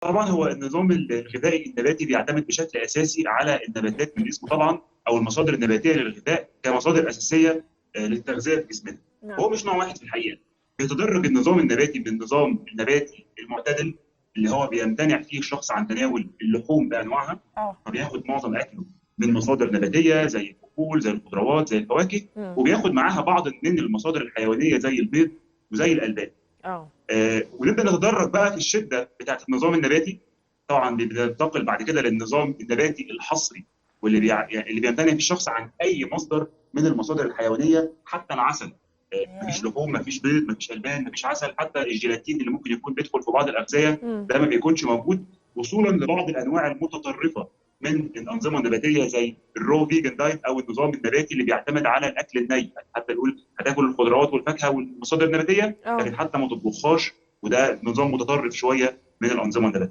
طبعا هو النظام الغذائي النباتي بيعتمد بشكل اساسي على النباتات من اسمه طبعا، او المصادر النباتية للغذاء كمصادر اساسية للتغذيه في جسمنا. هو مش نوع واحد في الحقيقة. بيتدرج النظام النباتي من النظام النباتي المعتدل اللي هو بيمتنع فيه الشخص عن تناول اللحوم بانواعها، فبياخد معظم اكله من مصادر نباتيه زي البقول، زي الخضروات، زي الفواكه، وبياخد معاها بعض من المصادر الحيوانية زي البيض وزي الالبان. ونبدا نتدرج بقى في الشدة بتاعت النظام النباتي. طبعا بننتقل بعد كده للنظام النباتي الحصري، واللي يعني اللي بيمتنع فيه الشخص عن اي مصدر من المصادر الحيوانية، حتى العسل. مفيش لحوم، مفيش بيض، مفيش البان، مفيش عسل، حتى الجيلاتين اللي ممكن يكون بيدخل في بعض الاغذية ده ما بيكونش موجود، وصولا لبعض الانواع المتطرفة من الانظمة النباتية زي ال raw vegan diet او النظام النباتي اللي بيعتمد على الاكل الني، حتى نقول هتاكل الخضروات والفاكهه والمصادر النباتية، لكن حتى ما تطبخهاش، وده نظام متطرف شوية من الانظمة النباتية.